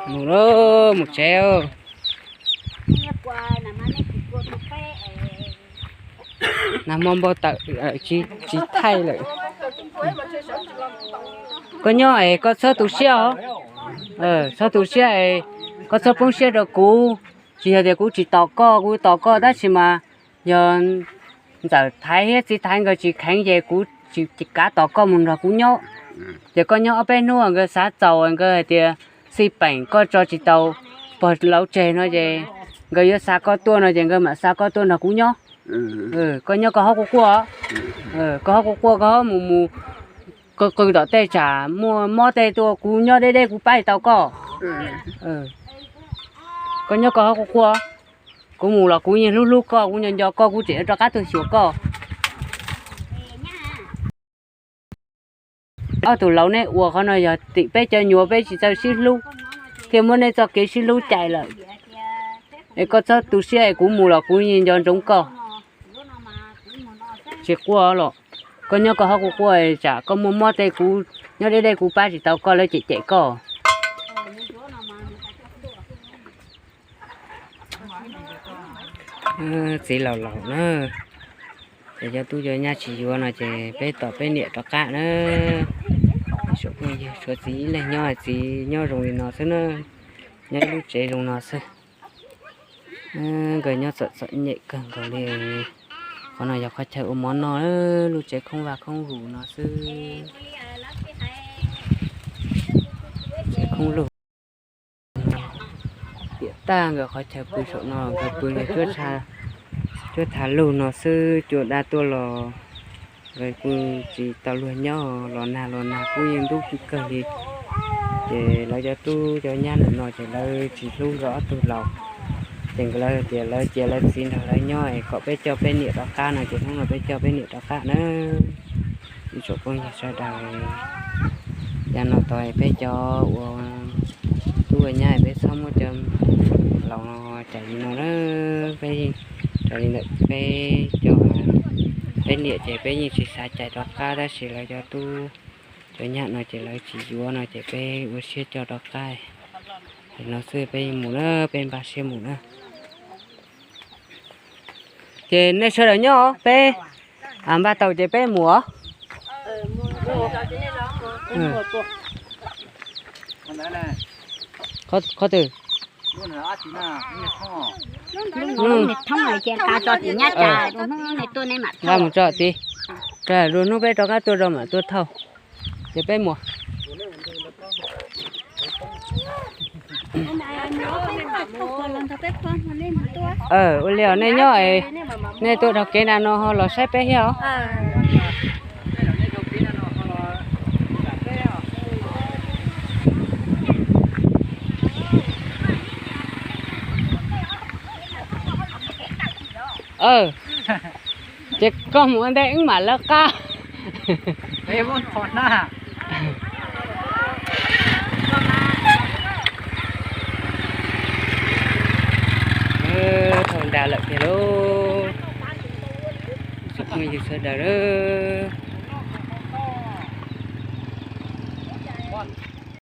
Mus lauj, mus tsev. Nag hmo npau taws, tsis thaij lawm. Koj nyob es koj txhob tu siab os. Txhob tu siab es koj txhob poob siab rau kuv. Tsis yog tias kuv tsis tos koj, kuv tos koj tab sis mas yog ntxawm Thaiv thiab txiv Thaiv nkawd tsis kheev ces kuv tsis kav tos koj mus nrog kuv nyob. Ces koj nyob ob peb hnub nkawd xav txaus nkawd hais tias xij peem koj tso tsis tau pog laus tseg no ces nkawd yuav xa koj tuaj no ces nkawd mam xa koj tuaj nrog kuv nyob. Koj nyob koj ho quaj quaj, koj ho quaj quaj koj ho mus mus qw qw tom tej tsam muaj mob tej tuaj kuv nyob deb deb kuv pab tsis tau koj. Koj nyob koj ho quaj quaj, kuv mus los kuv yeej hlub hlub koj, kuv nco nco koj, kuv tseem yuav rov qab tuaj xyuas koj. Ob tug laus neb ua qhov no yog tim peb cov nyuam peb tsis txawj sib hlub, thiaj muab neb txoj kev sib hlub cais lawm. Es koj txhob tu siab es kuv mus los kuv yeej nco ntsoov koj. Tsis quaj los, koj nyob koj ho quaj quaj tsam koj muaj mob tej kuv nyob deb deb kuv pab tsis tau koj lawv cem cem koj. Txiv laus laus na, ces cov tub cov nyab tsis yuav no ces peb tos peb niam rov qab na. Tshuav txiv ib leeg nyob, txiv nyob zoo li no xwb na, nyob ib lub tsev zoo no xwb. Nkawd nyob txom txom nyem kawg nkaus li. Qhov no yog qhov chaw ua mov noj, lub tsev khoob vaj khoob lus no xwb. Tsev khoob lug. Tiam tag nkawd qhov chaw pw saum no, nkawd pw nkawd cuab thav lug no xwb, cua dab tuaj los nkawd kuj tsis tau luag nyob, los nag los nag kuj yeej ntub kawg li. Ces lawv cov tub cov nyab ntawm no ces lawv tsis hlub nkawd ob tug laus, ces nkawd lawv tias lawv cia lawv txiv nrog lawv nyob es kom peb coj peb niam rov qab no ces hnub no peb coj peb niam rov qab na. Ib tsoom phooj ywg sawv daws, yav no tod peb cov ua tub ua nyab peb txhob muab cov laus no cais li no na. Peb raws li ntawm peb cov, peb niam ces peb yeej tsis xav cais rov qab tab sis lawv cov tub cov nyab no ces lawv tsis yuav no ces peb ua siab coj rov qab. Li no xwb peb yeej mus na, peb npaj siab mus na. Ces nej sawv daws nyob peb npaj tau ces peb mus os. Qhov twg? Nqa mus tso tid, lwm hnub peb rov qab tuaj rau mam tuaj thauj. Ces peb mus. Ua li os, nej nyob, nej tuaj dhau kev na no ho los saib peb thiab os. Ces koj mus ua ntej wb mam lawv qab. Thaum nra lawm tiag lauj, tsoom phooj ywg sawv daws lauj.